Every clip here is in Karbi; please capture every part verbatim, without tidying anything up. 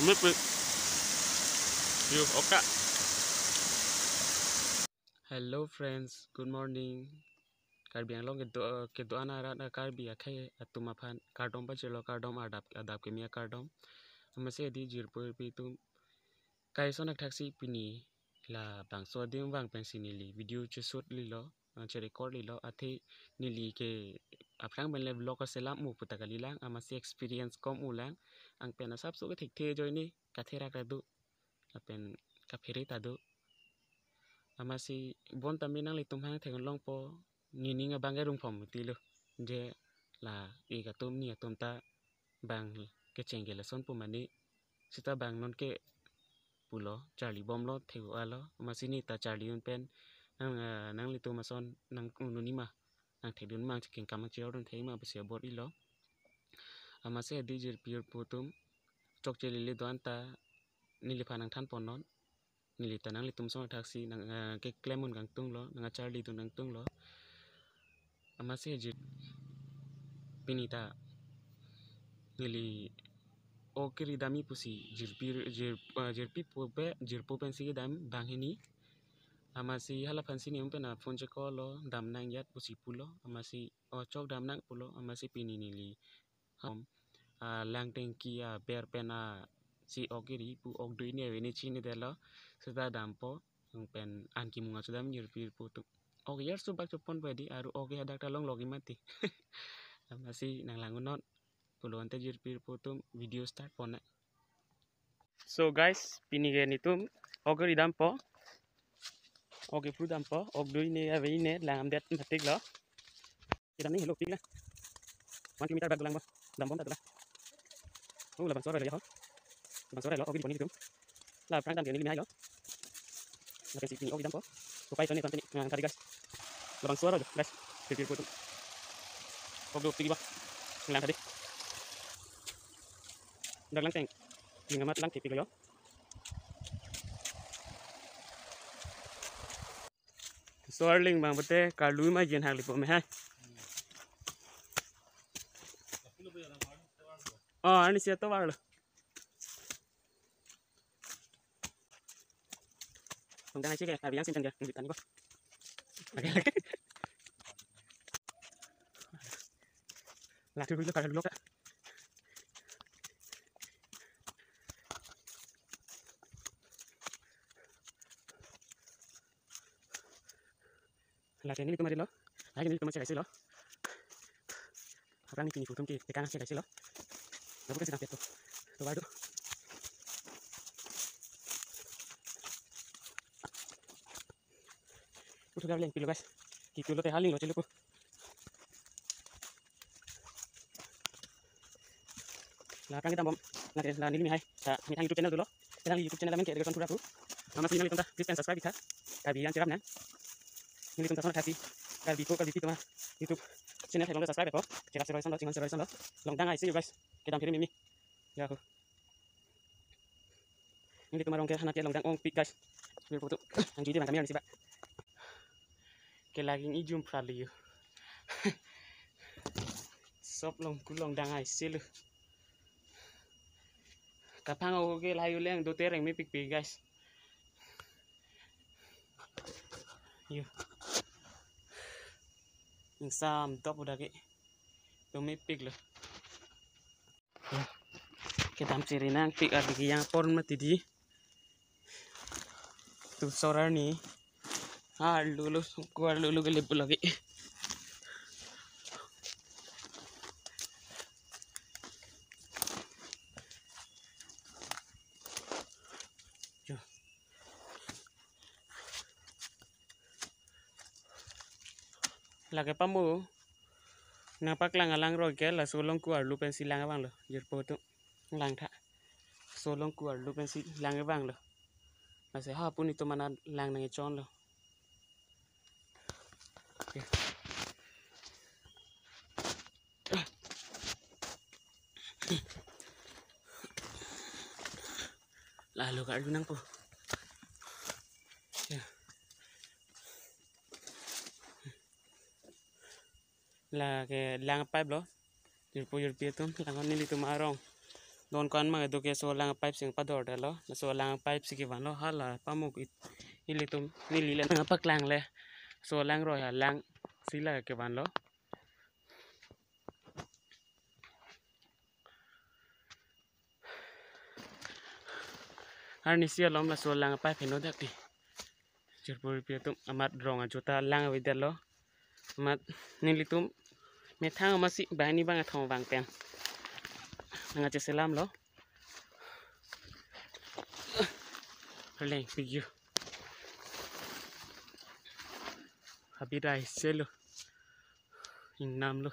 Mepik. Yo, oka. Hello friends, good morning. Karbi Anglong kedo, kedo-an arat a Karbi akhei atum aphan kardom pajirlo, kardom adap, adap keme akardom. Amatsi hedi jirpo jirpi atum, kaisonsi nangthaksi pini labangso adim vang pensi neli video cheshoot lilo, ah, cherecord lilo, athe neli ke aphrang pen le vlog aselam mu puta kalilang, amatsi experience kom ulang, ang pen asapso kethekthe ajoine katherak ta do, lapen kaphere ta do. Amatsi bonta me nanglitum aphan theklongpo, nening abang ke rungphom tilo. Je la ik atum ni atum ta bang kecheng ke lason pu mane, seta bang non ke pulo, charli bomlo, thek-alo, amatsi neta charli un pen nang, ah, nanglitum ason nang ununi ma, nang thekdun ma, chekeng kam chejordun thek ma pusi abor-ilo. Amatsi hedi jirpi jirpo atum, chokche lele do-an ta neliphan nangthan ponnon. Neli ta nanglitum ason thaksi nang, ah, keklem un kangtunglo, nangcharlidun kangtunglo. Amatsi hedi pini ta neli ok kiri damji pusi jirpi, jir, ah, jirpi po pe, jirpo pensi kedam banghini. Amatsi hala aphansi ne um pen a phone che-call-lo, dam nangjat pusi pulo, amatsi o chok dam nang pulo, amatsi pini neli hom, ah, lang tengki aber pen a si ok kiri pu ok do-ine ave ne chinidetlo, seta dampo, ang pen an kimung achu dam jirpi jirpo atum. Ok yer subak chopon pedi, aru ok hadak ta longlok-i mati. Amatsi nanglang unnon, pulo ante jirpi jirpo atum video start ponnang. So guys, pini ke netum ok kiri dampo. Ok kiri dampo, ok do-ine ave-ine, langdet matiklo. Kedam ni helo pik la. One kilometer bak dolang bo. Dambom ta dolang. Oh, labangso arlo ya ho. Labangso arlo, ok kiri pon netum. La aphrang dam ke neli mehai lo. Lapen si pini ok kiri dampo. Supai sone tan pini, ah, tadi guys. Labangso arlo guys. Kiri kiri pon. Ok do pik ba. Lang tadi. Dak lang teng. Ning amat lang kiri lo. So arling bang pute karlu ma jin hak lipo me hai. Oh, ani si atovar lo. Longdang aisi ke, abi yang sinten ke, nunggu tani ko. Lati dulu, kalau dulu, Kak. Lake nelitum ari lo. Lake nelitum si kaisi lo. Aphrang ni pini putum ke tekang si kaisi lo. Lapu ke sedang peto. Tovar do. Udah leng pilo guys. Kitu lo te haling lo chelo po. La aphrang kedam bom. La ke la neli mehai. Sa methang YouTube channel dolo. Kacharli YouTube channel amen ke Education Thura Pu. Amatsi nanglitum ta please and subscribe tha. Karbi yang cherap nang. Nelitum ta son thaksi. Karbi ko Karbipi atum a YouTube channel hai long subscribe ko. Cherap serai son lo, chinghon serai son lo. Longdang aisi you guys. Kedam kiri mimi. Ya ho. Nelitum arong ke hana ke longdang ongpik guys. Biar foto. Ang jidi bang kami si ba. Ke laging ijum prali yo. Sop long kulong dang ai selu. Kapang o ke layu leng do tereng mepikpik guys. Yo. Ingsam top udah ke. Do mepik lo. Kedam chiri nangpik ardi ke yang apor mati di. Tu sor arni. Arlu lo, ko arlu lo ke lebu lagi. Yo. Lake pamu. Nangpaklang alang roi ke laso along ku arlu pensi lang abang lo. Jirpo atum. Lang tha. Laso along ku arlu pensi lang abang lo. Lasi ha puni to mana lang nangchon lo. Lalu ka arlu nangpo. Ya. Lake lang pipe lo. Jirpo jirpi atum, langnon nelitum arong. Don ko-an ma kedo ke laso alang pipe si pador detlo. Laso alang pipe si kevanlo, hala pamuk it-, ilitum neli le nangpaklang le. Laso alang roi alang si la kevanlo. Arnisi alom laso alang pipe heno dak di. Jirpo jirpi atum, amat rong ajo ta lang avedetlo. Amat nelitum methang amatsi banghini bang athong vang pen nangkacheselamlo. Arleng pik yo. Habit aiselo. Ingnamlo.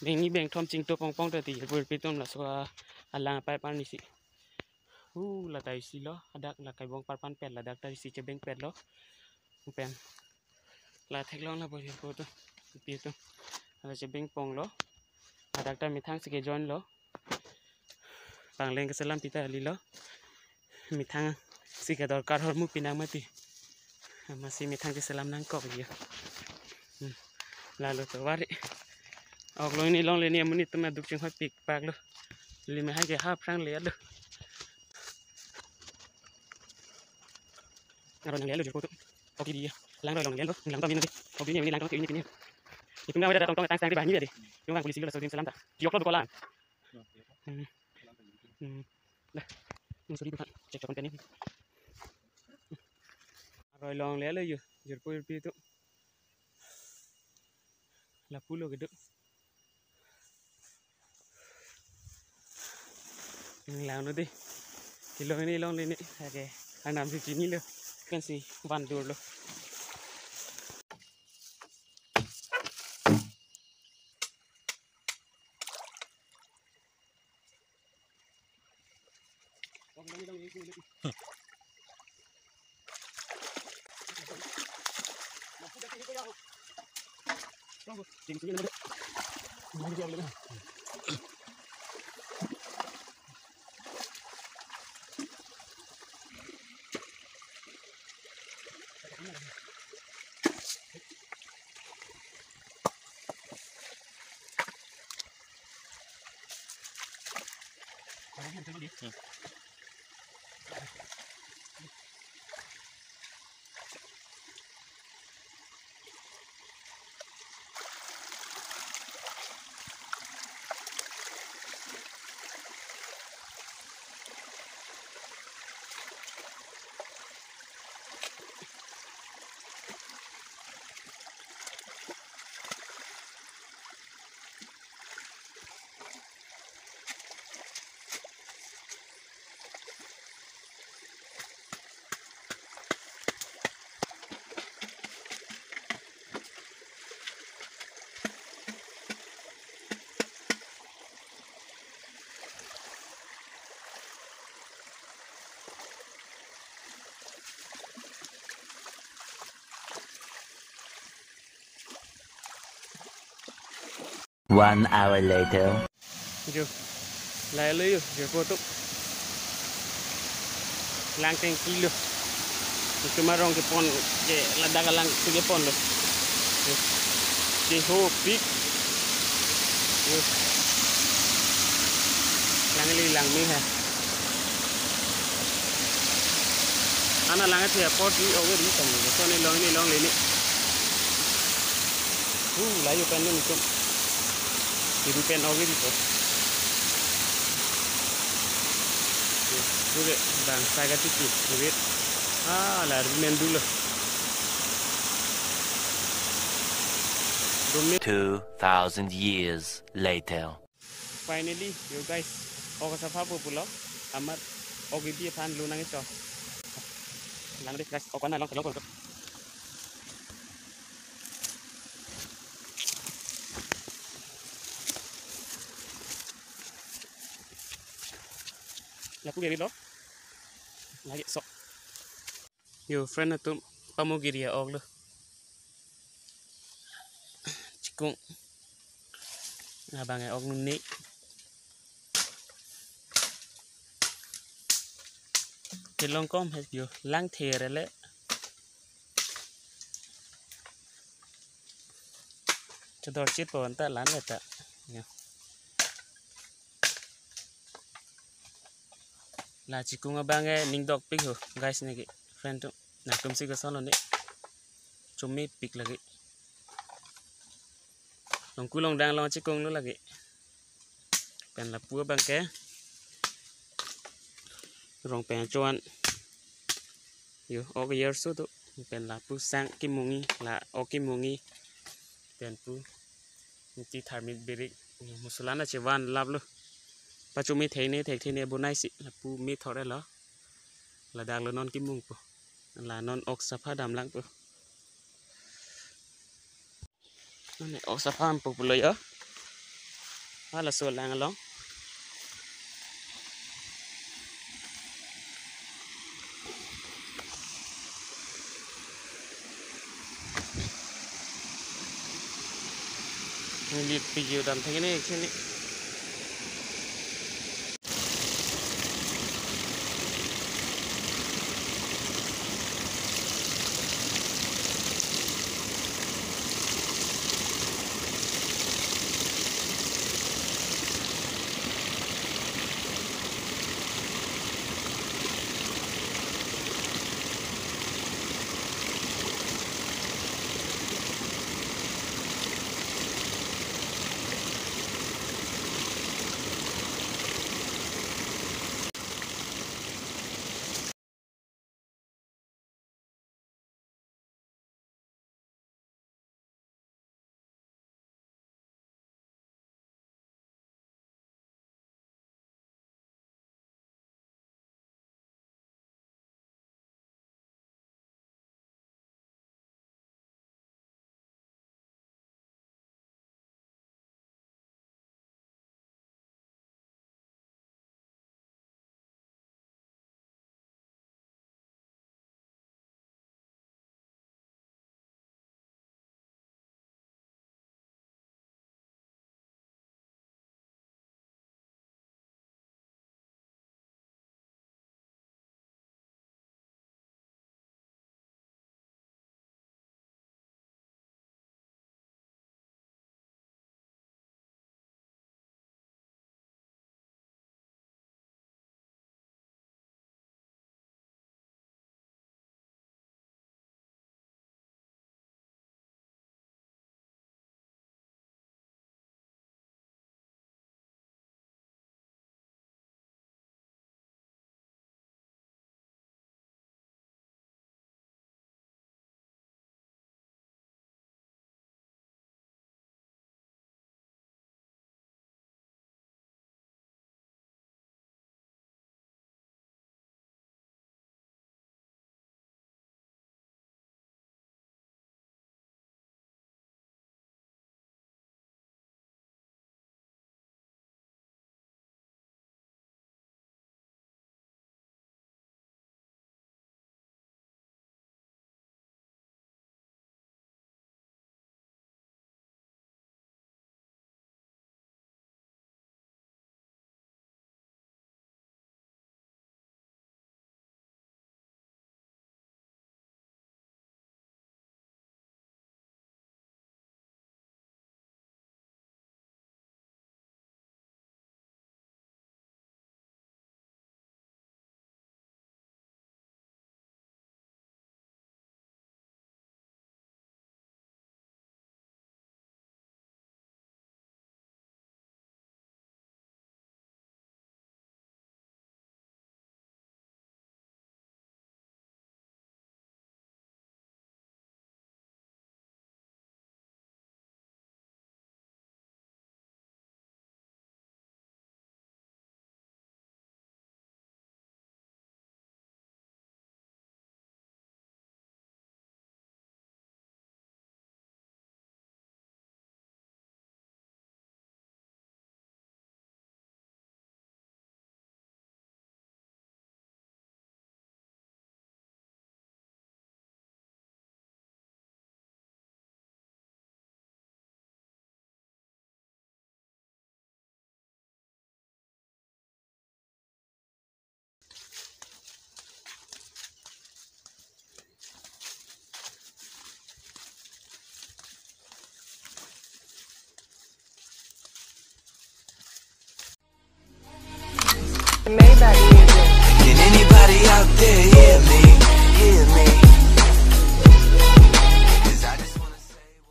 Beng ni beng thom chingto pongpong ta ti, jirpo jirpi atum, laso alang pipe arnisi. Uh, la ta isi lo, hadak la kai bong parpan pet, ladak ta isi chebeng pet lo. Pen. La theklong la bo jirpo atum, jirpi atum. La chebeng ponglo. Hadak ta methang si kejoinlo. Pangleng keselam pita lilo. Methang si kedorkar ahormu pinang mati. Amatsi methang keselam nangkok yo. Hmm. Lalo tovar. Ok longle ni longle ni amonit atum aduk chinghoi pikpaklo. Lime hai ke hap rang le alo. Aroi nangle alo jirpo atum. Ok di ya. Lang roi longle lo. Lang to min di. Ok di ni lang to min di. Itum na weda tong tong tang tang di banghini di. Yung ang polisi lo so dim selam ta. Tiok lo dukolan. Hmm. Hmm. Dah. Ini sorry, Pak. Cek cokon tadi. Aroi longle lo yo, jirpo jirpi atum. Lapu lo kedo. Ini langnon di. Kelong ni longle ni. Oke. Arnam si chinilo. Kan si vandur lo. One hour later. Jo. Lahelo jo, jirpo atum. Lang tengkilo. Itum arong kepon ke ladak alang si keponlo. Jo. Kehopik. Jo. Lang ili lang me ha. Ana lang athe apot ni oge di tong. So ni long ni longle ni. Uh, layo pen ni tum. Idu pen oge di to. Sudah bang saga titi. Oge. Ah, la ri mendulo. Dumi. Two thousand years later. Finally, yo guys, ok asapha po pulo, amat ok ibi aphan lo nangkecho. Lang dei guys, ok ko-an along kelong ko. Lapu geri lo. Lagi sok. Yo friend atum, pamugiri a-ok lo. Chikung. Abang a-ok nune. Kelong kom he yo, lang the re le. Dorchit po anta lan le ta. Ya. La chikung abang ke ning dokpik ho, guys, neke. Friend atum, nangtum si kosonlo ne. Chomepik lagi. Longku longdang along chikunglo lagi. Pen lapu abang ke rong pen choan. Yo, ok yer so tu. Pen lapu sang kemungi, la ok kemungi. Pen pu. Niti tharmit birik. Musulan achevan laplo. Pachome thekne thekthene bonai si. Lapu me thor-elo. Ladak lo non kemung po. La non ok sapha damlang po. Nane ok sapha dampo pulo yo. Hala so lang along. Neli video dam thek ne sini. Maybach Music. Can anybody out